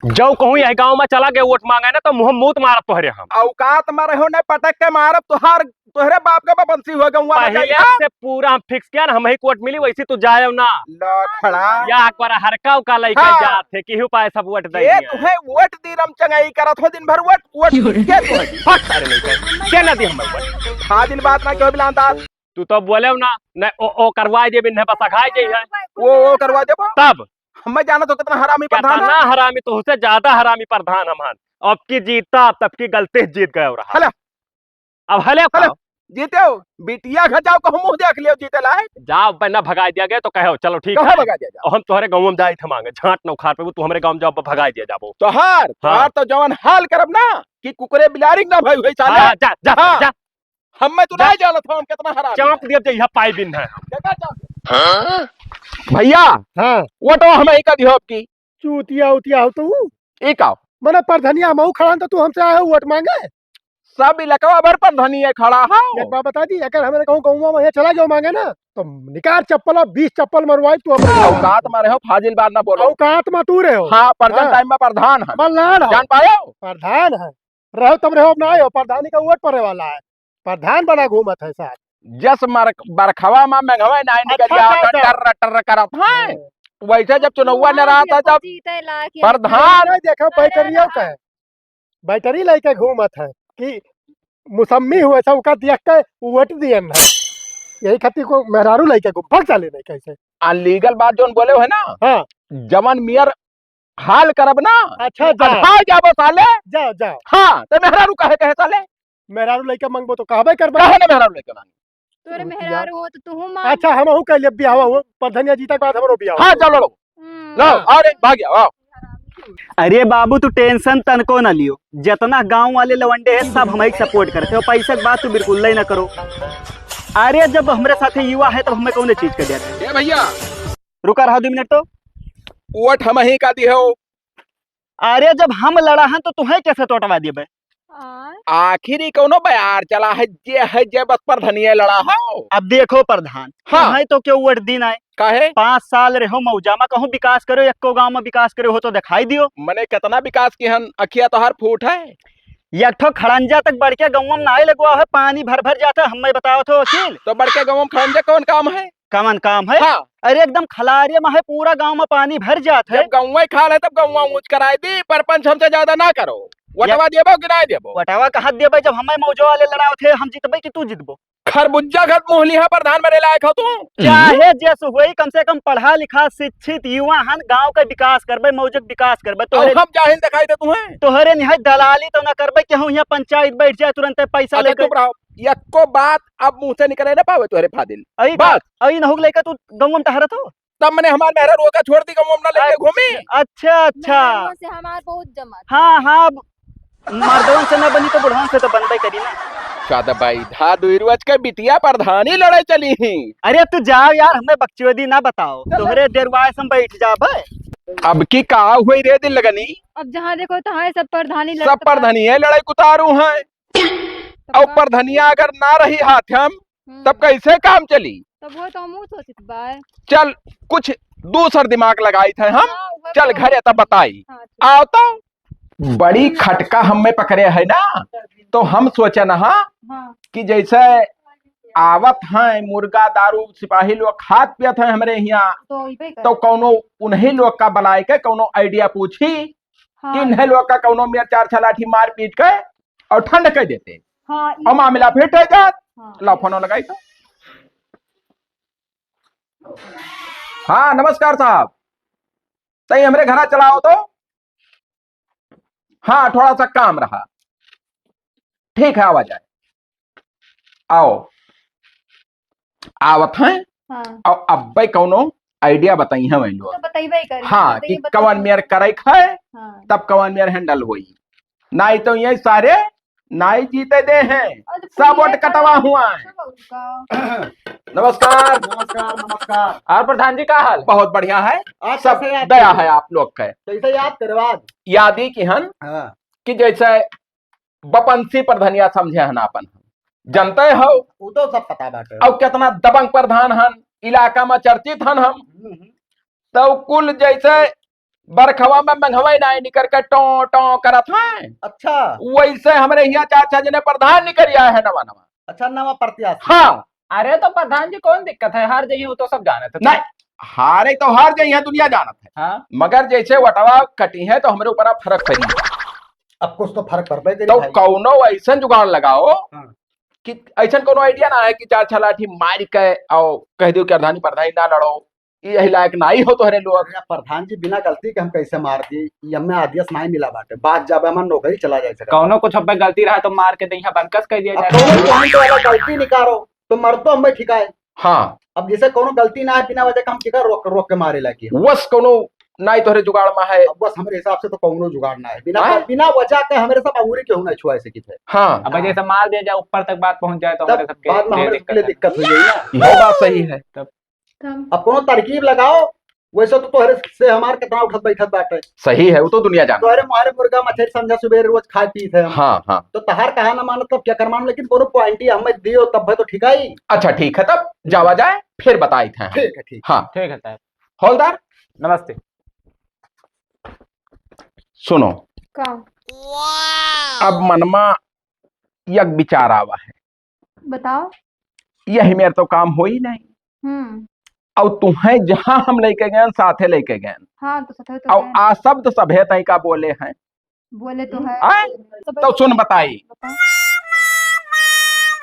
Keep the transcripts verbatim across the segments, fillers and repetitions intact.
जौ कहूँ यह गाँव में चला गए वोट माँगे ना, तो मुँह मूत मारब तोहरे हम। औकात में रहो, नहीं पटक के मारब तोहार, तोहरे बाप का बपंसी हो गऊँ वाला पहिले जाइए। से पूरा हम fix किया ना, हम ही वोट मिली, वैसे तू जाए ना। लखड़ा। या एक बार हरका उका लइके हाँ। जात है, केहू पाए सब वोट दे ये दिया। तुहे वोट दी, रम चंगाई करत हो दिन भर वोट, वोट के तुहे। फट सारे नहीं कर। के ना दी हमें वोट? फाजिल बात ना क्यों बिलांदा? तू तो बोले ना, न ओ, ओ करवाए देबे, न बस अघाए जाई है। वो, वो करवा देबो। तब? हमें जाना तो कितना हरामी प्रधान है। कितना हरामी, तो उससे ज्यादा हरामी प्रधान हम हन। अब की जीता, तब की गलती से जीत गए रहा। हला। अब हले हला। का? जीते हो? बिटिया घर जाओ, कहूँ मुँह देख लियो जीते लायक। जाओ, बे ना भगाई दिया गया तो कहो, चलो ठीक कहाँ है। भगाई दिया जाओ? और हम तोहरे गाँव में जाए थे माँगे, झाँट न उखाड़ पे, तू हमरे गाँव में जाओ, भगाई दिया जाबो। तोहार, हाँ। तोहार तो जवन हाल करब ना कि कुकुरे बिलारी ना भाई हुई साले। हाँ, जा, जा, हाँ। जा। हमें तू जा। नहीं जानत हो, हम कितना हरामी चाँप है। दिया, जइहा पाई बिन है। देखा चाँप दिया। हाँ? भैया, हाँ। वोटो हमें ही का दिहो अब की। चूतिया उतिया हो तू। ई का? मने प्रधनिया हमहू खड़ा हन तो तू हमसे आए हो वोट माँगे? सब इलाका भर प्रधनिया खड़ा है। एक बात बता दी, अगर हमरे कहूँ गउँवा में यहाँ चला गयो माँगे ना, तो निकार चप्पल, अब बीस चप्पल मरवाई तू हमरे। औकात में रहो, फाजिल बात ना बोलो। औकात में तू रहो। हाँ, present हाँ। Time में प्रधान है। मल्लाड़ हो। जान पायो? प्रधान है। रहो तब रहो, अब ना आयो, प्रधानी का वोट पड़े वाला है। प्रधान बना घूमत है साथ। जस मर-, बरखवा मा मेघवा नाई निकल अच्छा, जात, अच्छा। टर्र, टर्र करत है। हाँ। वैसे जब चुनौवा न रहा था, जब जीते लायक है। प्रधान नहीं देखा, बैटरियों का है। बैटरी लेके घूमत है कि मौसमी हुए, सबका देख के वोट दियन है। यही खातिर को मेहरारू लेके घूम, भाग साले नहीं कैसे। Unlegal बात जोन बोले हो ना, हाँ। जवन मेयर हाल करब ना, अच्छा, जाओ। अघा जाबो साले। जाओ, जाओ। हाँ, तो मेहरारू कहे, कहे साले। मेहरारू लइका मांगबो तो कहबे करबे। कहे ना मेहरारू लइका मांगे। तोरे मेहरारू हो तो तुहू मांग। अच्छा, हमहू कह लेब बियाहवा हो, प्रधनिया जीता के बाद हमरो बियाह हो। हाँ, चलो, लो। हम्म। लो, हाँ। अरे, भाग जाओ, आओ। अरे बाबू, तू tension तनको ना लियो, जितना गांव वाले लवंडे हैं, सब हमही के support करते हो, पैसा के बात तू बिल्कुल ले ना करो। अरे, जब हमरे साथे युवा है, तब हमें कौन चीज का डर है? ए भैया, रुका रहा दो मिनट तो। वोट हमही का दिहो। अरे, जब हम लड़ा हन, तो तुहें कैसे तोटवा देबे? आय। आखिर ई कौनो बयार चला है, जे है, जे बस प्रधनिया लड़ा हो। अब देखो प्रधान, हाँ। तुहें तो क्यों वोट दीन आए? काहे? पाँच साल रहो मौजा मा, कहूँ विकास करो, एको गांव में विकास करो हो तो दिखाई दियो। मने कितना विकास की हन, अखिया तोहार फूट है। एक ठो खड़ंजा तक बड़के गाँव में नाई लगवा है, पानी भर भर जाता है, हमें बताओ तो वकील। तो बड़के गाँव में खड़ंजा कौन काम है? कवन काम है? हाँ। अरे एकदम खलारे में है, पूरा गांव में पानी भर जात है। जब गौवा खाल है तब गौवा ऊंच कराए दी, परपंच हमसे ज्यादा ना करो। वटवा देबो कि ना देबो? वटवा कहाँ देबे जब हमें मौजो वाले लड़ाओ थे, हम जीतबे कि तू जीतबो? खरबुज्जा खत मुँह लिहा प्रधान बने लायक हो तू। चाहे जैसे होई, कम से कम पढ़ा लिखा शिक्षित युवा हन, गांव का विकास करबे, मौजक विकास करबे। अब तोहरे हम जाहिल दिखाई दे तुम्हें? तोहरे निहाय दलाली तो ना करबे, केहू यहाँ पंचायत बैठ जाए तुरंते पैसा अच्छा, लेके। चुप रहो। यक्को बात अब मुँह से निकले ना पावे तोहरे फादिल। अई बस। अई नहुक लेके तू गौवा में टहरत हो? तब मने हमार मेहरारू का छोड़ दी, गौवा में ना लेके अच्छा, घूमी। अच्छा, अच्छा। मेहरारू से हमार बहुत जमत। हाँ, हाँ, अब मर्दों से ना बनी तो बुढ़वन से तो बनबे करी ना। का दबाई धा दुई रुआज के बिटिया प्रधानी लड़े चली ही। अरे तू जाओ यार, हमें बकचोदी ना बताओ। चलो। तोहरे डेरवाए से हम बैठ जाबे। अब की का हुई रे दिल लगनी? अब जहाँ देखो तहाँ सब प्रधानी सब लड़त बा। प्रधानी है, लड़ाई कुतारू हैं। तब और का? प्रधनिया अगर ना रही हाथ हम, हम्म। तब कैसे काम चली? तब वो तो हमहू सोचित बा। चल, कुछ दूसर दिमाग लगाई थे हम। हाँ, वो चल तो घरे तब बताई। हाँ, ठीक। आओ तो। बड़ी खटका हमें पकड़े है ना, तो हम सोचे ना, हाँ, हाँ। कि जैसे आवत हैं मुर्गा दारू सिपाही लोग खात पियत हैं हमरे यहाँ, तो इबे करे। तो कौनो उन्हीं लोग का बुलाए के कौनो idea पूछी हाँ। कि इन्हें लोग का कौनो मेर चार छह लाठी मार पीट के और ठंड कर देते। हाँ, और मामला फिट हो जात। हाँ। लाओ फोन लगाई तो। हाँ, नमस्कार साहब, तई हमरे घरा चलाओ तो। हाँ, थोड़ा सा काम रहा। ठीक है, आवा जाए। आओ, आवत हैं। हाँ। और अब्बे कौनो idea बताई है वही लोग। तो बतइबे करी, हाँ, बताइए, कि बताइए। कवन मेर करे है, हाँ। तब कवन मेर handle होई। नाई तो यही सारे नाई जीते दे हैं, अरे, सब वोट कटवा हुआ है। नमस्कार। नमस्कार, नमस्कार। और प्रधान जी का हाल? बहुत बढ़िया है, आज सब कैसे याद दया करे? है आप लोग के। कैसे याद करे आज? याद ही की हन हाँ। कि जैसे बपंसी प्रधनिया समझे हन आपन, जनते हो? वो तो सब पता बाटे। और कितना दबंग प्रधान हन, इलाका में चर्चित हन हम। हम्म, हम्म। तो कुल जैसे बरखवा में मंघवा ही नाहीं निकर के टों टों करत हैं। अच्छा। वैसे हमरे हियाँ चार छह जने प्रधान निकरि आए हैं नवा नवा। अच्छा, नवा प्रत्याशी। हाँ। अरे तो प्रधान जी कौन दिक्कत है, हार जाइए, वो तो सब जानत है। नहीं, हारे तो हार जाइए, दुनिया जानत है। हाँ। मगर जैसे वटवा कटी है तो हमरे ऊपर अब फर्क पड़ी। अब कुछ तो फर्क पड़बे करी तो भाई। कौनो ऐसन जुगाड़ लगाओ हाँ। कि ऐसन कौनो idea ना है कि चार छह लाठी मार के आओ, कह दियो कि प्रधानी प्रधानी ना लड़ो, यही लायक ना ही हो तोहरे लोग। अरे प्रधान जी, बिना गलती के हम कैसे मार दी? ये हमें आदेश नहीं मिला बाटे, बात जब हमार नौकरी चला जाए सके। कौनो कुछ अब गलती रहा तो मार के दहिया बनकस कर दिया अब जाए। कौनो point वाला गलती निकालो तो मर तो हमें ठिकाए। हाँ। अब जैसे कौनो गलती ना है, बिना वजह का हम ठिका रोक रोक के मारे लगी। बस कौनो ना ही तोहरे जुगाड़ में है। अब बस हमारे हिसाब से तो कौनो जुगाड़ ना है, बिना हाँ? बिना वजह के हमारे सब अंगूरी केहू ना छुआ सकी थे। हाँ। अब हाँ। जैसे मार दिया जाए, ऊपर तक बात पहुंच जाए तो तब हमारे सबके बाद में लिए हमारे दिक्कत सबके लिए है। दिक्कत हो जाई ना। यह बात सही है। तब तब अब कोनो तरकीब लगाओ, वैसे तो तोहरे से हमार कितना उठत बैठत बाटे। सही है, वो तो दुनिया जानत है। तोहरे मोहरे मुर्गा मछली संझा सुबेर रोज खाए पीत है हम। हाँ, हाँ। तो तहार कहा ना मानत, तब क्या कर मानब, लेकिन कोनो point ही हमें दियो, तब है तो ठीक आई। अच्छा, ठीक है, तब जावा जाए, फिर बताइत है। ठीक है, ठीक। हाँ। ठीक है साहब। हवलदार। नमस्ते। सुनो। का? अब मनमा एक विचार आवा है। बताओ। यही मेरे तो काम होई नहीं। हम्म। और तुम्हें जहाँ हम लेके गए, साथे लेके गए। हाँ, तो साथे तो और गए। आ शब्द सभे तय का बोले हैं। बोले तो है। आए? सब तो सुन बताई। बताओ।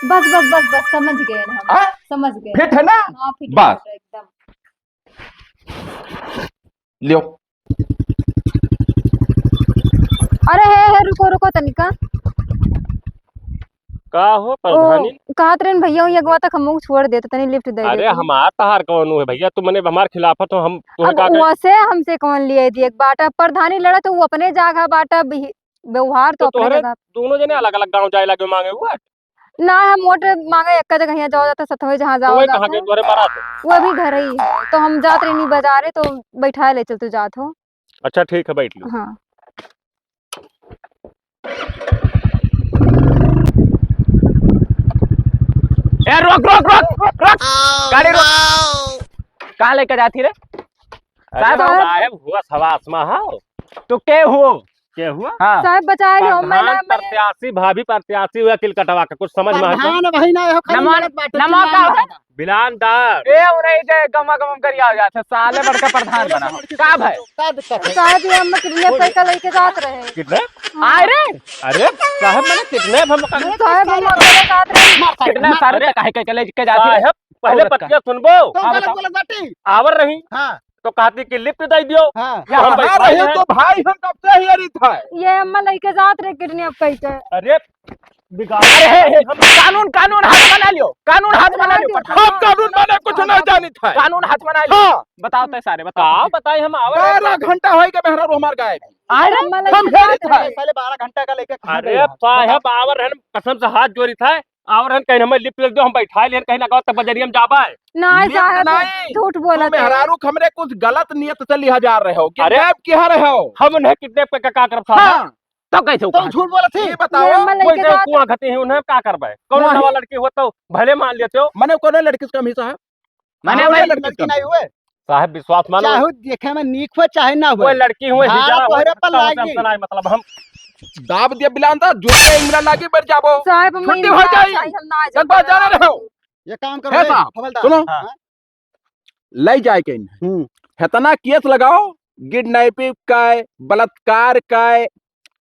बस, बस, बस, बस, समझ गए हम। आए? समझ गए। फिट है ना? हाँ, फिट बस। है एकदम। लियो। अरे हे, हे, रुको, रुको तनिका। का हो ओ, प्रधानी? कहत रहन भैया, वहीं अगवा तक हमहू छोड़ देते, तनी lift दे अरे देते। हमार तहार कौन है भैया? तू मने हमार खिलाफत हो, हम तुम्हें अब का कहे? वैसे हमसे कौन लिए दिए एक बाटा? प्रधानी लड़ा तो वो अपने जागा बाटा, बिह-, व्यवहार तो तो अपने तोहरे जगह। दोनों जने अलग-अलग गाँव जाए लागे मांगे हुआ? ना, हम वोट मांगे एक जगह हियाँ जाओ जाता, सतवे जहाँ तो जाओ वही कहाँ जाता के है। तोहरे बारात है? वो अभी घर ही है, तो हम जात रहनी बाजारे, तो बैठा ले चल तू जात हो। अच्छा, ठीक है, बैठ लो। हाँ। ए, रोक, रोक, रोक, रोक, रोक। गाड़ी रोक। कहाँ लेके जाती रे? अरे साहब, साहब। साहब, हुआ सवा आसमा हो। तो के हो? के हुआ? हाँ। साहब, बचाए लो, मैं ना, प्रधान मैं प्रत्याशी, भाभी प्रत्याशी हुआ, किल कटवा के, कुछ समझ में आता? प्रधान भाई ना हो, खाली नमा-, लड़त बाटे, नमा चिल्ला का मत है? ज्यादा। बिलान दार। ए, उन्हें जे गमा गम करिया हो जात है, साले बड़का प्रधान बना। का भाई? का दिक्कत है? साहब, ये हम किडनैप करके लेके जात रहे। किडनैप? हाँ। आए रे? अरे, साहब, मैंने किडनैप हम कर साहब, हम अकेले जात रहे। किडनैप सारे अरे, तक काहे के लेके जात रहे? साहब, पहले औरत का। पतिया सुनबो। तो हाँ, गलत बताओ। बोलत बाटी। आवर रही। हाँ। तो कहती कि lift दे दियो। हाँ। हम कहाँ बैठा रहे हैं। तो भाई हम कब से ही अरित है। ये अम्मा लेके जात रहे किडनैप करके। अरे बिगाड़ अरे, हे, हे, हम कानून, कानून हाथ में ना लियो, कानून हाथ में ना लियो। हम कानून माने कुछ ना जानित है। कानून हाथ में ना लियो। हाँ। बताओ तय सारे, बताओ। का बताई हम आवर हैं। बारह घंटा होई के मेहरारू हमार गायब है। अरे, हम हेरित है। साले बारह घंटा का लेके कहाँ अरे गए हैं? साहब, आवर हैं, कसम से हाथ जोड़ित है, आवर हैं, कहीं हमें lift दे दो, हम बैठा लें, कहीं ना गाँव तक बजरिया में जाबा है। ना, lift साहब, नहीं। झूठ बोलत है। मेहरारू हमरे कुछ गलत नियत से लिहा जा रहे हो, अरे, किडनैप किहा रहे हो। हम उन्हें किडनैप करके का करब साहब? हाँ। तो कैसे तो उखाड़? झूठ बोलत ही। ये बताओ। ये अम्मा कोई लेके तो जात कुआं घटी ही, उन्हें का करबे? कौनो कुआं नवा ही। लड़की हो तो भले मान लेते हो। मने कौनो लड़की से कम ही साहब? मने कौनो भाई लड़की से कम। नहीं हुए। साहब विश्वास मानो। चाहे देखे में नीक हो चाहे ना हो। कोई लड़की हुए, हाँ, हिजड़ा हुए, तोहरे पर तो हमसे लागी। हमसे ना मतलब हम दाब दिया बिलान दा, जो के इंगरा लागी बैठ जाबो। साहब, हम छुट्टी ना हो जाई। जाई, हम ना जाई। एक बार जाना रहो। ये काम करो हे रे, साहब, हवलदार। सुनो। हाँ। ले जाए के इन्हें। हम्म। हेतना केस लगाओ, किडनैपिंग का, बलात्कार का,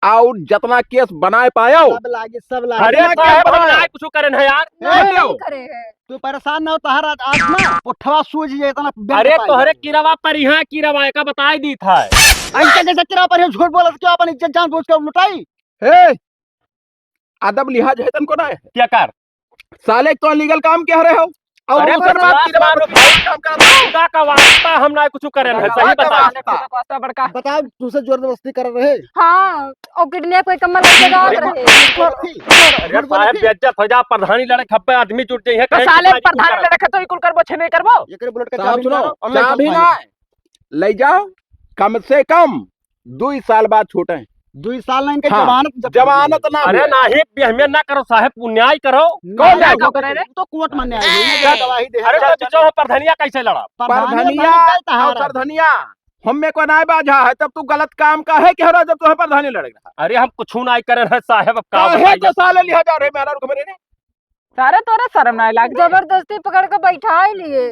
और जितना केस बनाए पायो। सब लागे, सब लागे। अरे जितना केस साहब, हम बनाए। ना कुछ करेन है यार। नहीं, नहीं करे है। तू परेशान ना हो, तहार आज, आज ना पुठवा सूझ जाए, इतना बेंत अरे पाई तोहरे जाए। किरवा पर यहाँ किरवा का बताई दी था। ऐसे कैसे किरवा पर झूठ बोलत, क्यों अपन इज्जत जान बूझ के लुटाई? हे, अदब लिहाज है तनको ना है। क्या कर? साले कौन लीगल काम के हरे हो? और अरे दूसर बात, बात, बात, काम करत हो। खुदा का वास्ता हम ना कुछ करे हैं, भगवान सही का बता। वास्ता। वास्ता बड़का। बताओ, तुझसे जोर जबरदस्ती कर रहे। हाँ, और किडनैप कोई कम्मा लेके जात रहे। अरे साहब, बेइज्जत हो जा, प्रधानी लड़े खप्पे आदमी जुट जाइए, तो कहे साले कितना प्रधानी लड़े खप्पे तो इकुल करबो, छे नहीं करबो। एकरे बुलेट का साहब चाबी सुनो, निकालो, और ले चाबी जाओ। ना, ले जाओ, कम से कम दुई साल बाद छूटे। दुई साल ना इनके हाँ, जमानत जब जमानत ना अरे हुए। नाही, बेहमियत ना करो साहेब, न्याय करो। कौन न्याय न्याय करो? करो? तो कोर्ट में न्याय होई, ए, गवाही दे। अरे तो बिचौहा प्रधनिया कैसे लड़ा? प्रधानिया प्रधानिया बन गए तहारा। और प्रधानिया हमें को नाय बाझा है, तब तू गलत काम काहे कह रहा, जब तुम्हें प्रधानी लड़क रहा? अरे हम कुछ नाय करन है साहेब, अब का काहे बताई? तो साले लिहा जा रहे मेहरारू को मेरे ने? सारे तोरे शर्म नाय लाग? जबरदस्ती पकड़ के बैठा ही लिए।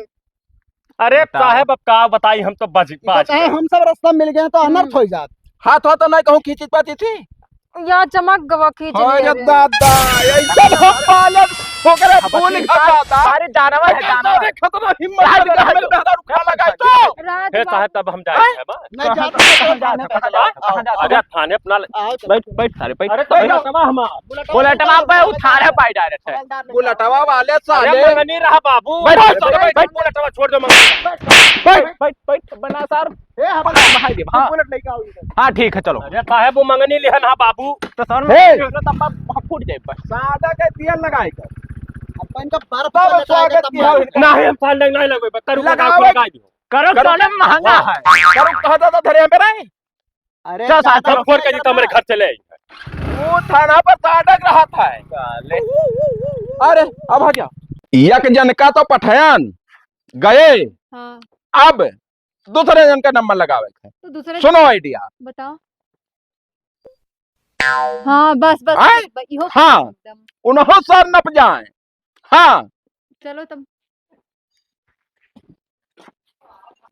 अरे बताओ। साहेब, अब का बताई, हम तो बज-, ई तो बाज कहे गए। हम सब रास्ता मिल गए तो अनर्थ हम्म। हो जात। हाथ हो तो नहीं कहूँ खींची पाती थी। या चमक गवा खींच अरे लिए रे। दादा, ये सब हम पालन ओकरे अब फूल बताइए। का दादा। अरे जानवर है, एकर जानवर। तो खतरा हिम्मत सारे लगा, मेरे दादा रुका लगा तो। रात हे बात साहब, तब हम जाए हैं? हैं बा? नहीं, कहाँ जाते हैं, कहाँ जाते हैं? कहाँ जाते हैं? अरे थाने अपना ले-, आओ, चलो। बैठ, बैठ सारे, बैठ। अरे तो बैठ। बुलेटवा हमार। बुलेटवा बुलेटवा पे उठाड़े पाई डायरेक्ट है। हवलदार लेके आओ। बुलेटवा वाले अरे साले। मंगनी रहा बाबू। बैठ, बैठ, बैठ, बैठ। बैठ, बुलेटवा छोड़ दो मंगनी। बैठ, बैठ, बैठ, बना सार। ए, हाँ, बना, भाई दे, हाँ। बुलेट लेके आओ इधर। हाँ, ठीक है, चलो। अरे साहेब, वो मंगनी लिहन हा बाबू। तो सर, हे। तो तब हम फूट जाए पर। सादा के तेल लगाए कर। अपन का बर्फ तब लगा स्वागत देता किया हूँ। नहीं, हम साल नहीं, नहीं लगवे, पर करू का लगावे। लगाई दो। करो करो। साले महंगा वाह। है। करो कहा था, था धरे यहाँ पे रहे। अरे चल साहब, दादा, चलो, फोन करिए तो हमरे घर चले आई। वो थाना पर ताटक रहा था। साले। अरे, अब हट जा। एक जन का तो पठयान गए, हाँ। अब दूसरे जन का नंबर लगावे के। तो दूसरे सुनो आइडिया। बताओ। हाँ, बस, बस, हाँ? बस, बस, इहो हाँ। एकदम। उन्हों सर नप जाए। हाँ। चलो तब।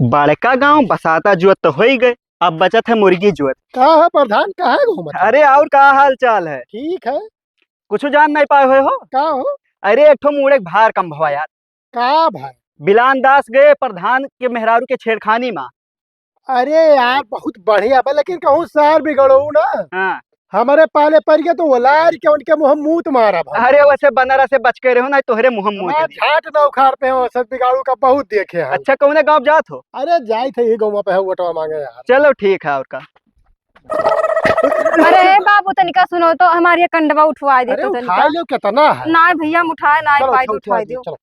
बड़का गांव बसाता जुअत तो होई गए, अब बचत है मुर्गी जुअत। का है प्रधान, कहाँ घूमत है? अरे और का हाल चाल है? ठीक है। कुछ जान नहीं पाए हुए हो? का हो? अरे एक ठो मूड़े के भार कम भवा यार। का भाई? बिलान दास गए प्रधान के मेहरारू के छेड़खानी मा। अरे यार, बहुत बढ़िया बा, लेकिन कहूँ सार बिगड़ो ना। हाँ। हमरे पाले पड़ गया तो वो लार के उनके मुँह मूत मारा भाई। अरे वैसे बनरा से बच के रहो ना, तोहरे मुँह मूत हमार दी। झाट ना उखाड़ पे हो, सब बिगाड़ू का बहुत देखे हैं। अच्छा, कौने गाँव जात हो? अरे जाई थे यही गाँव पे है, वोटवा मांगे यार। चलो ठीक है, और का। अरे ए बाबू, तनिका सुनो तो, हमार ये कंडवा उठवाए दे अरे तो उठाए तनिका। लो, कितना है? ना भैया, हम उठाए ना चलो, पाए तो चलो, उठवाए चलो, दो। चलो।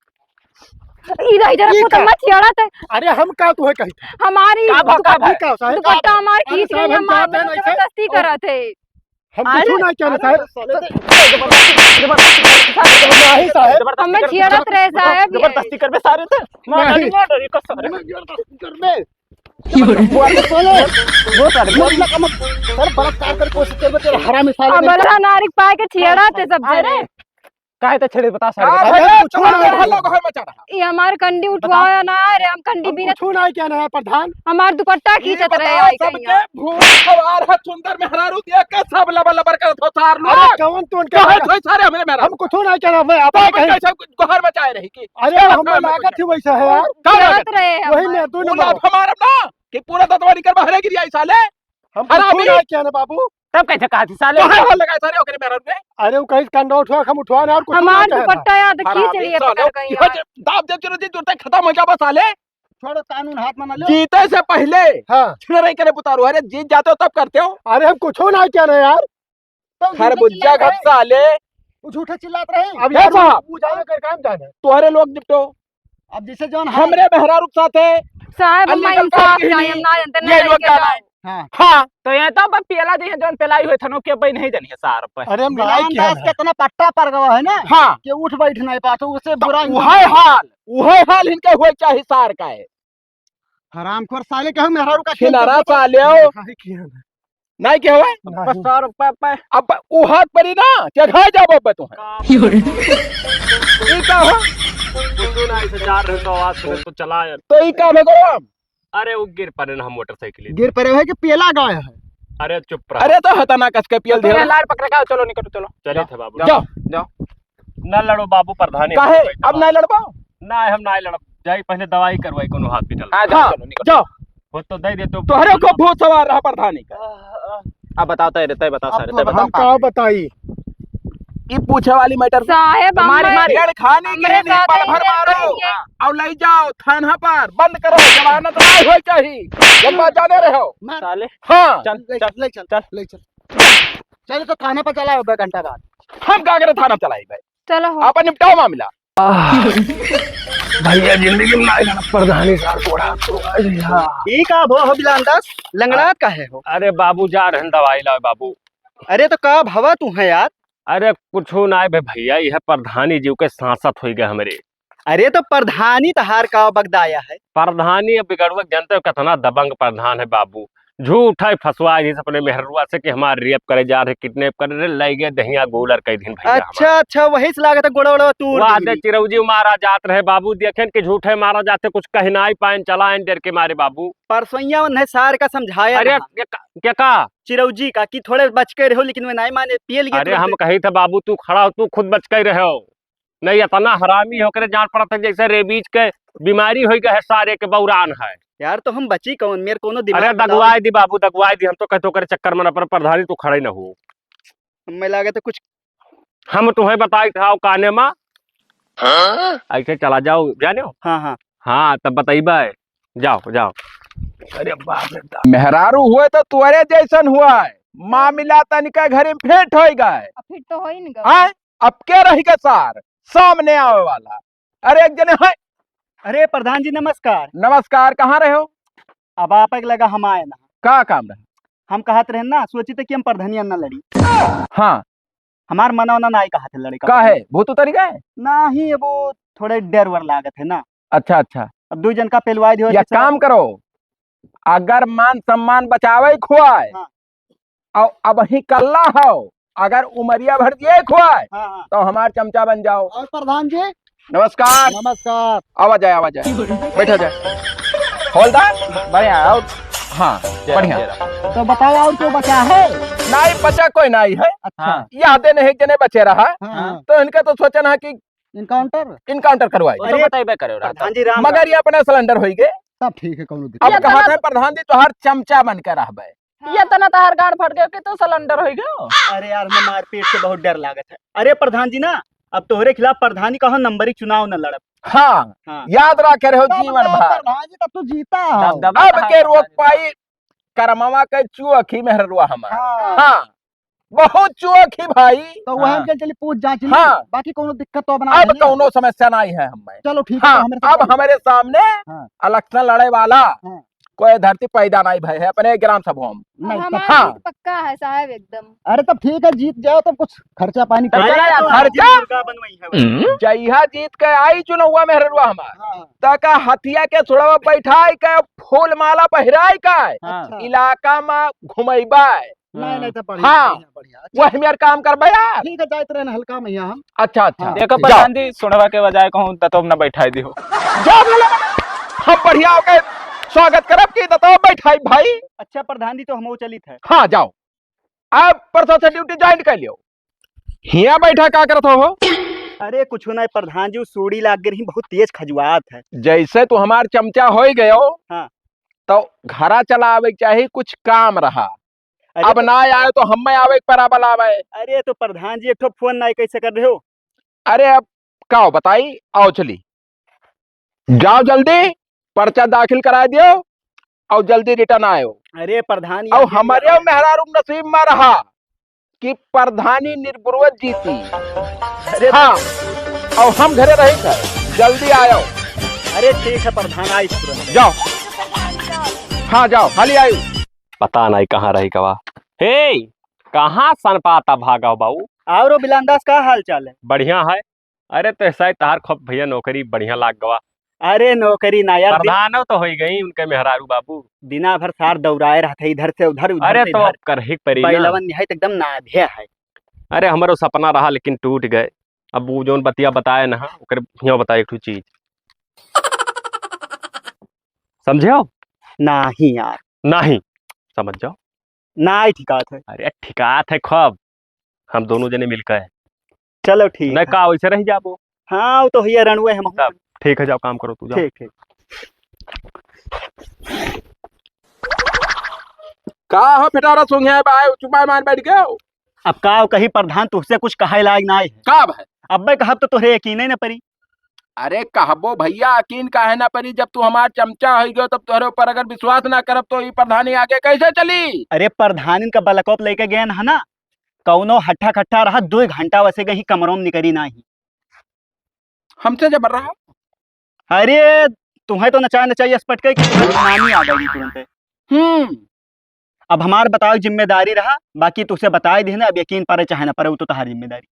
इधर, इधर ये कुछ का? मत छेड़ा ते। अरे हम का तुहे कही? हमारी का भा, का भा? दुपट्टा, का साहब? दुपट्टा हमार अरे खींच साहब, रही है, हम मार जाते रहे हैं, जबरदस्ती करत है। हम अरे। कुछ ना कह रहे साहब। नहीं साहब। हमें छेड़त रहे साहब ये। जबरदस्ती करबे सारे ते। मार नहीं। डाली, मार डाली, कसम। जबरदस्ती करबे। वो सारे बोल ना, कम, सर, बलात्कार कर कोशिश करबे, तेरा हरामी साले अब ने। बड़ा नारिक पाए के छेड़त है सब जने। काहे त छेड़े बता सारे का बता। भैया, अरे, कुछ तुम्हारे ना। हल्ला को है मचा रहा। ये हमार कंडी बताओ। उठवाया ना रे, हम कंडी हम बीनत कुछ ना किया ना प्रधान। हमार दुपट्टा ये खींचत रहे बताओ, आई सबके कहिया। भूत सवार है, सुंदर मेहरारू देख के सब लबर लबर करत हो सार लोग। अरे, कौन तो उनके कहे लगा? थे सारे हमरे मेहरारू। हम कुछ ना किया ना, मैं तो अपन कहीं कैसे गोहर मचाए रही कि अरे, छेड़ा हमें छेड़ा लागत मचाए। ही वैसा है यार। का लागत? रहे वही हम। मैं दो बोला नंबर। हमारा ना कि पूरा दतवारी कर बहरे गिरी आई साले। हम हरामी। कुछ ना किया ना बाबू। तब कैसे कहा थी साले? कहाँ हो लगा सारे ओकरे मेहरारू में? अरे वो कहीं कंडा उठवा, हम उठवा ना और कुछ हमार ना कहे दुपट्टा था। याद खींच हरामी लिए साले, पकड़ के इहो यार। जे दाब दे चलो जी, तुरते खत्म हो जाबा साले। छोड़ो, कानून हाथ में ना लो। जीते से पहले हाँ। छिनराई करे उतारू। अरे जीत जाते हो तब करते हो। अरे हम कुछ ना किया ना यार। तो खरबुज्जा चिल्ला रहे। घप साले। वो झूठे चिल्लात रहे। अब हे यार साहब। वो जाने का काम जाने। तोहरे लोग निपटो। अब जैसे जौन है। हमरे मेहरारू के साथ है। साहब, हम अलीगढ़ इंसाफ का चाहिए, हम ना जानते, ये ना लोग लेके जाना जाओ। है। हाँ। हाँ। तो ये तो अब पेला जइहे जौन पेलाई हुए थनो के पे नहीं जानिए सार पे। अरे हम बिलान नाई किया दास ना। के इतना पट्टा पर गवा है ना हाँ। कि उठ बैठ नहीं पाते, उससे तो बुरा उहे हाल, उहे हाल इनके हुए चाहे सार का है। हरामखोर साले कहूँ मेहरारू का खेल छिनारा तो साले हो। काहे किया ना? नहीं क्या हुआ? नहीं। बस सौ रुपया पे। अब वो हाथ परी ना, क्या खा जाबो अब तू? ये का हो? कुछ ना, ऐसे जा रहे तो आवाज सुने तो चला यार। तो ये काम है करो हम। अरे वो गिर पड़े ना मोटरसाइकिल। गिर पड़े है कि पेला गया है? अरे चुप रहो। अरे तो हता ना कस के पियल तो दे। लाड़ पकड़े का, चलो निकलो, चलो। चले थे बाबू। जाओ। जाओ। ना लड़ो बाबू, प्रधानी काहे? हो गए अब ना लड़बो? ना, हम ना लड़ब। जाई पहले दवाई करवाई कोनो हॉस्पिटल। हाँ, जाओ, हाँ, चलो, निकलो। जाओ। वो तो दे दे तो। तोहरे को भूत सवार रहा प्रधानी का। अब बताओ, तय रे, तय बताओ, अब सारे, तू तय बताओ। हम का बताई? ई पूछे वाली मैटर साहेब, हमारे, हमारे, हमारे। छेड़खानी की हमरे है, साथ पल भर ऐसे मारो। करेंगे। और ले जाओ थाना पर, बंद करो, जमानत नहीं होई चाही। लंबा जाने रहो। मार। साले। हाँ। चल, ले चल, चल, ले चल, चल। ले चल। चल तो थाना पर चला, दो घंटा बाद। हम का करे थाना चलाई भाई? चलो हो। आपन निपटाओ मामला। आह, भैया जिंदगी में ना आइला प्रधानी सार कोड़ा। ई का भो हो बिलान दास, लंगड़ात काहे हो? अरे बाबू जा रहन दवाई लाओ बाबू। अरे तो का भवा तू है यार? अरे कुछो ना है भैया, यह प्रधानी जी के सांसत होई गए हमरे। अरे तो प्रधानी तहार का बगदाया है? प्रधानी अब बिगड़ुआ के जानते हो कितना दबंग प्रधान है बाबू। झूठा ही फंसवा दिहिस अपने मेहरुआ से कि हमार rape करे जात रहे, kidnap करे रहे, लइ गए दहिया गोलर कइ दिन भइया हमार। अच्छा, अच्छा, वही से लागत है गोड़ा वोड़ा तूर वाह दिहिन। दे चिरौजी मारा जात रहे बाबू, देखेन कि झूठे मारा जात है, कुछ कहि नाहीं पाएन, चलाएन डर के मारे बाबू। परसोइया उन्हें सार का समझाया अरे, रहा। के का, के का? चिरौजी का कि थोड़े बच के रहो, लेकिन वे नाहीं माने, पिए लिए अरे, तुरंत। हम कही थे बाबू, तू खड़ा हो, तू खुद बच के रहो। नहीं, इतना हरामी होकर जान पड़त है, जैसे rabies के बीमारी होइ गए है, सारे के बौरान है। यार, तो हम बची कौन? मेरे कोनो दिमाग अरे, लगाओ। दगवाई दी बाबू, दगवाई दी। हम तो कहते ओकरे चक्कर में न पड़े, प्रधानी तू खड़े न हो। हमें लागत है कुछ हम तुम्हें बताई था काने में। हाँ? ऐसे चला जाओ, जाने हो? हाँ, हाँ। हाँ, तब बताइबे। जाओ, जाओ। अरे बाप रे बाप। मेहरारू हुए तो तुअरे जैसन हुआ है। मामला तनिका घरे में फेंट होइ गए। अब फिर तो हो ही न गवा। हाँ? अब के रहि गए सार सामने आवे वाला? अरे एक जने है। अरे प्रधान जी नमस्कार। नमस्कार, कहाँ रहे हो? अब आप एक लगा हम आए ना। का काम रहे? हम कहत रहे ना, सोची थे कि हम प्रधानिया ना लड़ी। हाँ। हमार मना वना नाहीं कहत है लड़े का। का है? भूत उतरि गए? नाहीं, अब वो थोड़े डर वर लागत है ना। अच्छा, अच्छा। अब दुइ जन का पेलवाई दियो या जैसे काम करो, अगर मान सम्मान बचावे खोआए, हाँ। और अबहीं कल्ला हो, अगर उमरिया भर दिए खोआए, हाँ, हाँ। तो हमार चमचा बन जाओ। और प्रधान जी? नमस्कार। नमस्कार। आवा जाए, आवा जाए। बैठा जाए। हवलदार? बढ़िया, और? हाँ, जय बढ़िया। राम, जय राम। तो बताओ, और क्यों बचा है? नाहीं, बचा कोई नाहीं है। अच्छा। हाँ। यह दिन एक जने बचे रहा, हाँ। तो इनका तो सोचन है कि encounter? Encounter करवाई। वो तो अरे, बताइबे करे रहा था। प्रधान जी, राम मगर राम। ये अपना surrender होइ गए। तब ठीक है, कौनो दिक्कत अब ये कहा तो था, प्रधान जी, तोहार चमचा बन के रहबे। हाँ। ये तना तहार गाड़ फट गयो कि तू surrender होइ गयो। अरे यार, हमें मारपीट से बहुत डर लागत है। अरे प्रधान जी ना, अब तोहरे खिलाफ प्रधानी कहो नंबरी चुनाव न लड़ब। हाँ, हाँ। याद रखे रहो तब जीवन ना भर। प्रधान जी, तब तो जीता हो। दबदबा अब तहार के रोक प्रधानी पाई, करमवा के चुअखी मेहररुआ हमार। हाँ। हाँ, बहुत चुअखी भाई। तो वह हाँ। के चली पूछ जांच ली, हाँ। बाकी कौनो दिक्कत तो अब ना अब है ना। कौनो समस्या नहीं है हमें। चलो ठीक है, हाँ, तो हमरे से अब चलो। हमारे सामने हाँ। Election लड़े वाला हाँ। कोई धरती पैदा नहीं भय है अपने ग्राम सभा में। नहीं, तब हमार हाँ। जीत पक्का है साहब एकदम। अरे तब ठीक है, जीत जाओ तब कुछ खर्चा पानी तब कर चला लो। जाता है। खर्चा? मुर्गा बनवाई है भाई। जइहा जीत के आई चुनौवा मेहररुआ हमार। हाँ। तका हथिया के सुड़वा बैठाई के फूल माला पहिराई के हाँ। अच्छा। इलाका में घुमैबा। नहीं, नहीं, तो बढ़िया, हाँ। बढ़िया, बढ़िया। अच्छा। वही मेर काम करबे यार। ठीक है, जाइत रहन हल्का में यहाँ हम। अच्छा, अच्छा। हाँ। देखो जाओ। प्रधान जी, सुनवा के बजाय कहूँ दतोब न बैठाई दिहो। जाओ बोले, हम बढ़िया होके स्वागत करब कि दतोब बैठाई भाई। अच्छा प्रधान जी, तो हम वो चलित है। हाँ, जाओ। अब परसों से duty join कर लियो। हियाँ बैठा का करत हो? अरे कुछ नहीं प्रधान जी, वो सूड़ी लाग गई रही, बहुत तेज खजुआत है। जैसे तू हमार चमचा होइ गयो, हाँ। तो घरा चला आवे के चाही, कुछ काम रहा। अरे अब तो ना आए तो हमें आवे के परा बलावे। अरे तो प्रधान जी एक ठो फोन नाहीं कैसे कर रहे हो? अरे अब का हो बताई, आओ चली। जाओ जल्दी, पर्चा दाखिल कराए दियो और जल्दी return आयो। अरे प्रधान जी, और आप हमारे मेहरारू नसीब में रहा कि प्रधानी निर्विरोध जीती। अरे हाँ, और हम घरे रही था, जल्दी आयो। अरे ठीक है प्रधान, आई तुरंत। जाओ। हाँ, जाओ, हाली आयो। पता नहीं कहाँ रही गवा। हे, कहाँ सनपाता भागा हो बाऊ? और बिलांदास का हाल चाल है? बढ़िया है। अरे तो ऐसा ही तहार खूब भैया नौकरी बढ़िया लाग गवा। अरे नौकरी ना यार, दिन प्रधानो तो होई गई उनके मेहरारू बाबू। दिना भर सार दौड़ाए रहत है इधर से उधर, उधर अरे से तो इधर। अब करही के परी ना। बैलवन निहायत एकदम नाभे है। अरे हमरो सपना रहा लेकिन टूट गए। अब वो जौन बतिया बताए ना, ओकरे हियाँ बताए एक ठो चीज। समझे हो? नाही यार। नाही। समझ जाओ। नाही ठिकात है। अरे ठिकात है खूब। हम दोनों जने मिलकर है। चलो ठीक नहीं है। का वैसे रह जाबो। हाँ, वो तो हिया रणुए हम। तब ठीक है, जाओ काम करो तू, जाओ। ठीक, ठीक। का हो फिटारा सूंघे बाय चुपाय मार बैठ गयो? अब का कही प्रधान, तुहसे कुछ कहे लायक नाही है। का भाई? अब्बे कहब तो तोहरे यकीन ही न परी। अरे कहबो भैया, यकीन काहे ना परी? जब तू हमार चमचा होइ गयो, तब तोहरे ऊपर अगर विश्वास ना करब, तो ई प्रधानी आगे कैसे चली? अरे प्रधानिन का बलकौप लेके गए न, है ना, कौनो हट्ठा कट्ठा रहा, दो घंटा वैसे गई कमरों में निकरी नाही। हमसे जबर रहा। अरे, तुम्हें तो नचाए नचाए अस पटके कि तुम्हें नानी आ गई तुरंते। हम्म। अब हमार बताओ जिम्मेदारी रहा, बाकी तुसे बताए देना, अब यकीन परे चाहे ना परे, वो तो तहार जिम्मेदारी।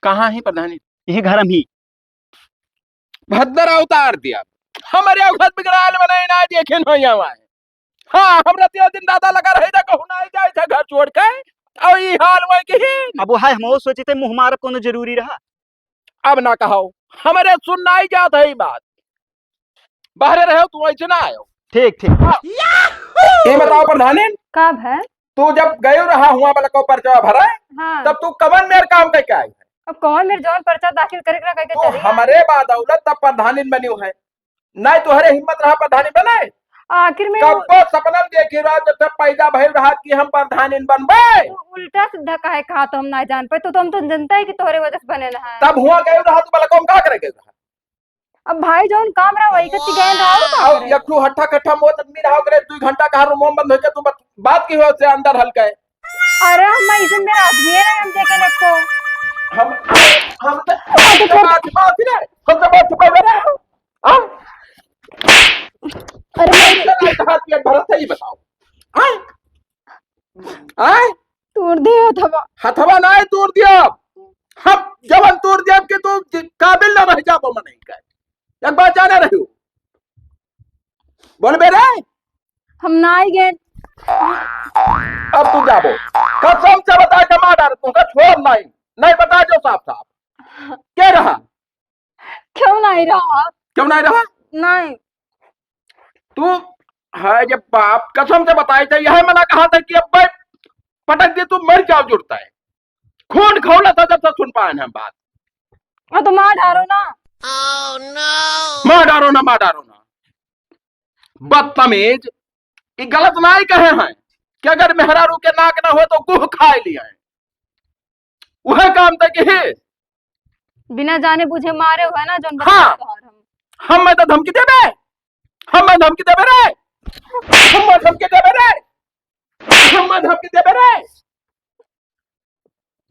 कहाँ ही प्रधानी? यही घर में ही। भद्दर अवतार दिया। हमरे औखत बिगड़ाल बनाए ना देखे न हो यहाँ। हाँ, हमरा तिया दिन दादा लगा रहे था, कहूँ ना जाए था घर छोड़ के। और ई हाल वही के ही। अब वो है, हम वो सोचे थे मुँह मारब कोनो जरूरी रहा। अब ना कहो, हमरे सुन ना ही जात है ई बात। बाहरे रहो, तू ऐसे ना आयो। ठीक, ठीक। हाँ। ये बताओ प्रधानिन, का भय? तू जब गयो रहा हुआ बलको पर्चा भरे, हाँ। तब तू कवन मेर काम करके आई है? अब कौन मेर जौन पर्चा दाखिल करे के रहा, कह के तो चली आई। हमरे बदौलत तब प्रधानिन बनी है, नहीं तोहरे हिम्मत रहा प्रधानिन बने। आखिर में कब्बो सपना में देखी रहा जब तब पैदा भइल रहा कि हम प्रधानिन बनबे। तू उल्टा सीधा काहे कहा तो हम ना जान पाए, तू तो हम तो जनता है कि तोहरे वजह से बने ना है। तब हुआ गयो रहा तो बलको में का करे गयो रहा? अब भाई जौन काम रहा वही कच्ची गैन रहा, और का अब करे? एक ठो हट्ठा कट्ठा मोत आदमी रहा, ओकरे दुई घंटा कहा रूम में बंद होके तू बत-, बात की हो से अंदर हल्का है। अरे हम ऐसे मेरा आदमी है ना, हम देखे देखो। हम, हम तो, अरे हम तो छोड़। बात, बात ही नहीं, हम तो बात छुपा रहे हैं। हाँ? अरे मैं चल, आज हाथ पेट भरा था, ये बताओ। हाँ? आय? तोड़ दे हथवा। हथवा नाय तोड़ दिया। हम जवन तोड़ दिया कि तू ज-, काबिल ना रह जाबो मनई का। एक बात जाने रहियो। बोलबे रे? हम ना आई गए। अब तू जाबो। कसम से बता के मार डार, तुमका छोड़ नहीं। नहीं बता जो साफ साफ। के रहा? क्यों नहीं रहा? क्यों नहीं रहा? नहीं। तू, हाय जब बाप, कसम से बताई थे, यह मना कहा था कि अब भाई पटक दे, तू मर जाओ जुड़ता है। खून खौला था जब से सुन पाए हम बात। और तो मार डारो ना। मार डारो ना, मार डारो ना। बदतमीज, ये गलत नाई कहे हैं कि अगर मेहरारू के नाक ना हो तो गुह खाए लिया है। वह काम तक ही। बिना जाने बुझे मारे हुए ना, जौन बता हाँ। तोहार हम। हम मैं तो धमकी देबे, हम मैं धमकी देबे रे, हम मैं धमकी देबे रे, हम मैं धमकी देबे रे।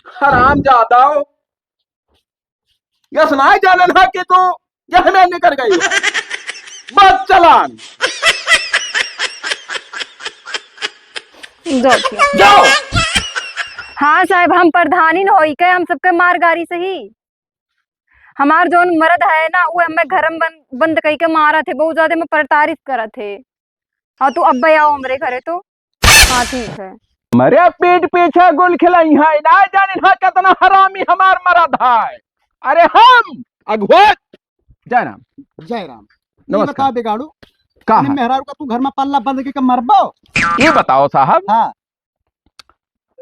हराम जादा, यस ना जाने ना कि तू यह में निकल गई। बस चलान। जाओ। जाओ। हाँ साहब, हम प्रधानी न होई के हम सबके मार गारी सही। हमार जौन मरद है ना, वो हमें घर में बंद, बंद कई के मारत है, बहुत ज्यादा में प्रताड़ित करत है। और तू अब आओ हमरे घरे तो। हाँ, ठीक है। मरे पीठ पीछे गुल खिलाई है, ना जाने ना कितना हरामी हमार मरद है। अरे हम अघोत। जय राम। जय राम। ये नमस्कार। बता बिगाड़ू, का अपने है? मेहरारू का तू घर में पल्ला बंद के मरबो? ये बताओ साहब। हाँ।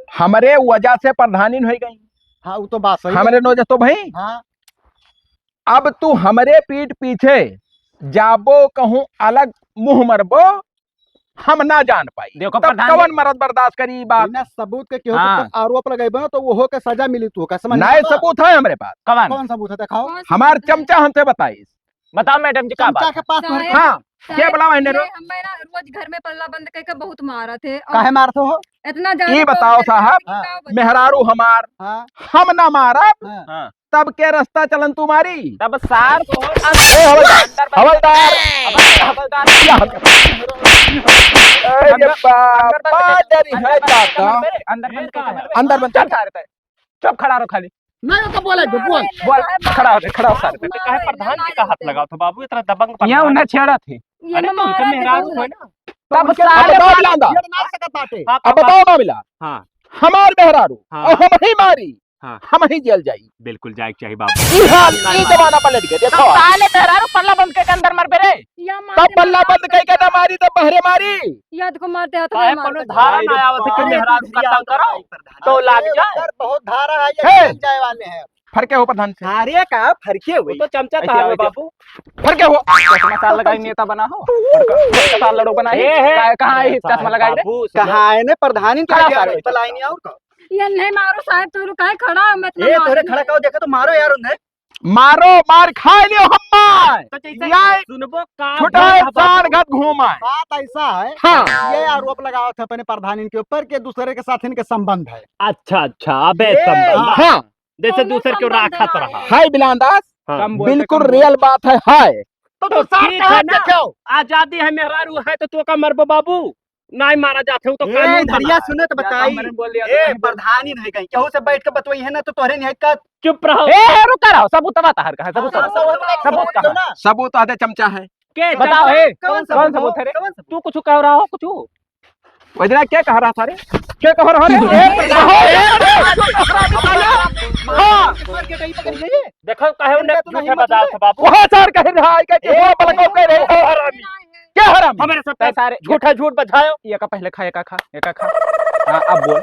हमरे वजह से प्रधानिन हो गई। हाँ, वो तो बात सही है। हमरे वजह तो भाई। हाँ। अब तू हमरे पीठ पीछे जाबो कहूँ अलग मुँह मरबो, हम ना जान पाई। देखो तब प्रधान कवन जी। मरद बर्दाश्त करी ई बात? बिना सबूत के केहू के हाँ। ऊपर आरोप लगइबे ना, तो ओहो के सजा मिली तू, का समझ में नहीं, आवता? सबूत है हमरे पास। कवन? कौन सबूत है, दिखाओ। कौन सबूत हमार है? चमचा हमसे बताइस। बताओ मैडम जी, का चमचा बात के है? पास तोहरे साहेब, के बुलावा है ने रो? ये हमें ना रोज घर में पल्ला बंद करके बहुत मारत है। और काहे मारत हो? इतना ज्यादा ये बताओ टॉर्चर साहब, करके हाँ। बताओ, बताओ। मेहरारू हमार, हाँ। हम ना मारब, हाँ। हाँ। तब के रास्ता चलन तुम्हारी? तब सार को ए, हवलदार, अंदर बंद हवलदार। कर। हवलदार। क्या हवलदार? अरे अंदर, बाबा, अंदर बंद कर। डरी है अंदर बंद कर दादा। कमरे। अंदर बंद कर कमरे। अंदर बंद कर। चल सारे पे। चुप खड़ा रहो खाली। नहीं, ओके, बोले दे, बोल। बोल, खड़ा हो, खड़ा हो सारे पे। काहे प्रधान जी का हाथ लगाओ तो बाबू, इतना दबंग ये प्रधान। उन्हें छेड़ा थे। ये अरे ना तो उनका मारा मेहरारू थे। है ना। तब उनके साले अब बताओ मारे। मिलान दा। छेड़ ना सकत बाटे। हाँ, अब बताओ ना मिला। हाँ। हमार मेहरारू। हाँ। और हम ही मारी। हाँ। हम ही जेल जाई। बिल्कुल जाए के चाहिए बाबू। ई हाल, ई जमाना पलट गया, देखो। तब साले मेहरारू पल्ला बंद करके अंदर मरबे रे। या मार तब दे, पल्ला मार बंद दे। करके ना मारी, तब बहरे मारी। या देखो, मारते हाथ काहे में मार कोनो दे। धारा ना आवत है कि मेहरारू का तंग करो, तो लाग जाए। यार, बहुत धारा है, ये हे! निकल जाए वाले हैं। फरके हो प्रधान से। अरे का फरके हुई? वो तो चमचा ऐसे तार आओ, में ऐसे। बाबू। फरके हो। चश्मा साल लगाई नेता बना हो। फरके। चश्मा साल लड़ो बना ही। ए, हे। का-, कहाँ है चश्मा लगाई रे? बाबू, कहाँ है ने प्रधानी के खड़ा आगे सारे। बलाई नहीं और का? ये नहीं मारो साहब, तू लोग काहे खड़ा हो? मैं इतना ए, मार तोरे दूँ। खड़ा कहो, देखे तो मारो यार उन्हें। मारो, मार खाए लियो हम्मा। तो जैसे यार, सुनबो का छुटा है, बात है सार बाबू। घाट घूमा है। बात ऐसा है, हाँ। ये आरोप लगावत है अपने प्रधानी के ऊपर कि दूसरे के साथ इनके संबंध है। अच्छा, अच्छा, अबे ये संबंध। हाँ। जैसे कौनो दूसर के संबंध राखत ना रहा। है। हाय बिलान दास, हाँ। कम बोल के बिल्कुल कम बोल। रियल बात है, हाय। तो तो तू साथ ठीक कहाँ है ना? देखे हो? आजादी है, मेहरारू है, तो तू का मरबो बाबू? नाहीं मारा जात है, उ तो ए, कानून धरिया बना है। सुने तो या तो बताई। हमरे बोल लिया तो ए, कहीं बोल। प्रधानी नहीं गई, केहू से बैठ के बतवई है ना तो तोहरे नहीं का। चुप रहो। ए, रुका रहो, सबूत बता हर कहाँ, सबूत हाँ, बता। सबूत, सबूत कहाँ? सबूत आधे चमचा है। के बताओ, चमचा? ए, कौन कौन सबूत? सबूत है रे? कौन सबूत? तू कुछ कह रहा हो, कुछ? वजरा क्या कह रहा था रे? क्या कह रहा रे? ए, ए, ए, हाँ। देखो, कहे उन्हें इनका तो झूठे नहीं बजाओ मतलब। था बाबू। वहाँ सर कह रहा है, क्या, क्या ए, हुआ, पलको कह रहे हो, हरामी। क्या हरामी? हमारे सब का सारे झूठा झूठ बजायो। ये का पहले खा, ये का खा, ये का खा। हाँ, अब बोल।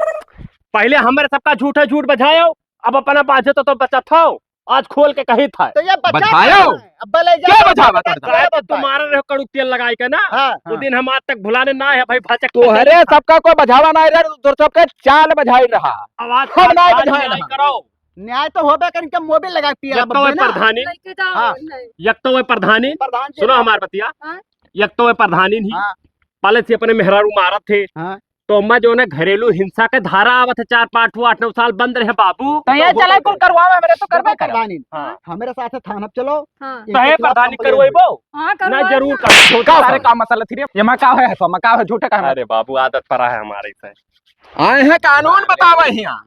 पहले हमारे सबका झूठा झूठ बजायो, अब अपना बाझे तो, तो बचा था। आज खोल के कही था। तो ये बचा बजायो। कहाँ है? अब ले जा, क्या बजावा बता, करता है? तो तुम्हारा रहो कड़ू तेल लगाई के ना। हाँ। वो दिन हम आज तक भुलाने ना है भाई, भाचक तोहरे सबका कोई बजावा ना रहा, तोर सबका चाल बजाई रहा। आवाज हम ना बजाई न्याय रहा। करो। न्याय तो होबे कर, इनका मोबिल लगा के पिया एक तो बब्बे ना। प्रधानी, लेके जाओ, हाँ। नहीं। एक तो वह प्रधानी, प्रधान जी सुनो हाँ। हमार बतिया। हाँ। एक तो वह प्रधानी नहीं, हाँ। पहले से अपने मेहरारू मारत थे। हाँ। तो मैं जो है घरेलू हिंसा के धारा आवत है, चार पाँच ठो आठ नौ साल बंद रहे बाबू। तो यहाँ तो चला कुल करवावे, हमरे तो करबे सुनो करे। प्रधानी, हाँ। हमरे साथ थाना चलो। हाँ। इनके तो है खिलाफ प्रधानी हम करेंगे। करवाइबो? हाँ, ना करवाओ जरूर ना। कर। झूठा का सारे है? काम मसाला थी रे। ये मा का है, सो मा का है, झूठे काम है। अरे बाबू, आदत परा है हमारे से। आए हैं कानून बतावे यहाँ।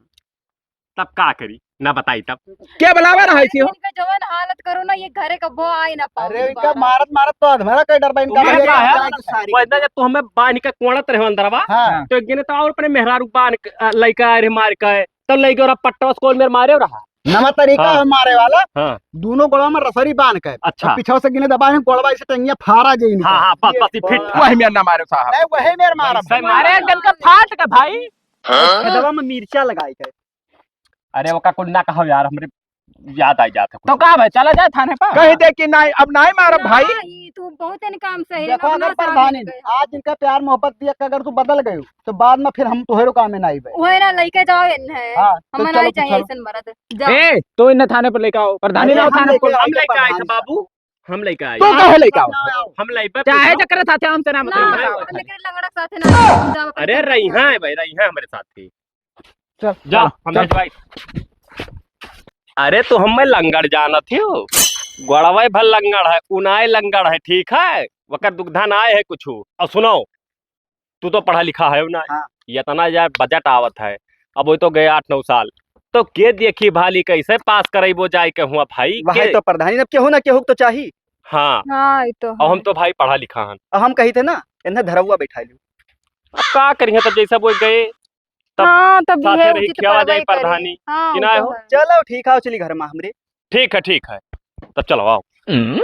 तब का करी, ना बताई तब। क्या बुलावा रहा है इसी हो? इनका जवन हालत करो ना, ये घरे कबो आई ना पाओ अरे, इनका दोबारा। मारत मारत तो अधमरा कर डर बा, इनका तू भैया क्या क्या है? जाएगी सारी। वैसे जब तू हमें बांध के कोड़त रहे अंदरवा, हाँ। तो एक जने तो और अपने मेहरारू बांध के, अ, लइका आए रहे मार के, तब लइका और पट्टा स्कूल में मारे रहा। नवा तरीका हाँ। है मारे वाला। हाँ। दोनों गोड़वा में रसरी बांध के, अच्छा। और पीछे से गिने दबाए हैं, गोड़वा ऐसे टंगिया फाड़ा जाए इनका। हाँ, हाँ, बस, बस, ये फिट। वही में ना मारे साहब। नहीं, वही मेर मारब। वैसे मारे। अरे, जन का फाट का भाई। हाँ? खेतवा में मिर्चा लगाई के। अरे, ओका कुल ना कहो यार, हमरे याद आ जात है कुछ। तो का भाई, चला जाए थाने पर? कह दे कि नहीं, अब नहीं मारब ना, भाई। ई तू बहुत इनका हम सही देखो, ना, अगर ना प्रधानी, साथ में गए। आज इनका प्यार मोहब्बत दिया कि अगर तू बदल गयो, तो बाद में फिर हम तोहरो काम में नहीं बे। वही ना, लेके जाओ इन्हें। हाँ, तो हम चलो, नहीं चाहिए चलो। ऐसन मर्द। जाओ। ए, तो इन्हें थाने पर लेके आओ, प्रधानी अरे, लाओ हम थाने लेके पर। आएंगे हम लेके आए थे प्रधानी। बाबू, हम लेके आए। तो काहे लेके आओ? हम लेके चाहे जकरे साथे हमसे ना ना, मतलब। लेकिन लंगड़ा के साथे ना, जाओ अपने अरे, साथ। रही हैं भाई, रही हैं हमारे साथ ही। चल, जा, चल, हम चल। भिजवाई। अरे, तो हमें लंगड़ जानत हो? गोड़वे भर लंगड़ है, उनाए लंगड़ है, ठीक है? वकर दुग्धा ना आए है कुछ। और सुनो, तू तो पढ़ा लिखा है ना? हाँ। इतना यार बजट आवत है, अब वो तो गए आठ नौ साल, तो के देखी भाली कैसे पास करइबो जाए के हुआ भाई वही के? तो प्रधानी, अब केहू ना केहू तो चाही। हाँ। हाँ, ये तो और हम है। तो भाई पढ़ा लिखा हन। अब हम कही थे ना, इन्हें धरौआ बैठा लियो। अब का करिए, तब जैसे वो गए, तब हाँ, तब साथे यह रही उचित खियावा जाई कार्रवाई करी। प्रधानी, हाँ, कि वो ना तो हो? है। चलो ठीक है, चली घर में हमरे। ठीक है, ठीक है, तब चलो आओ। हम्म?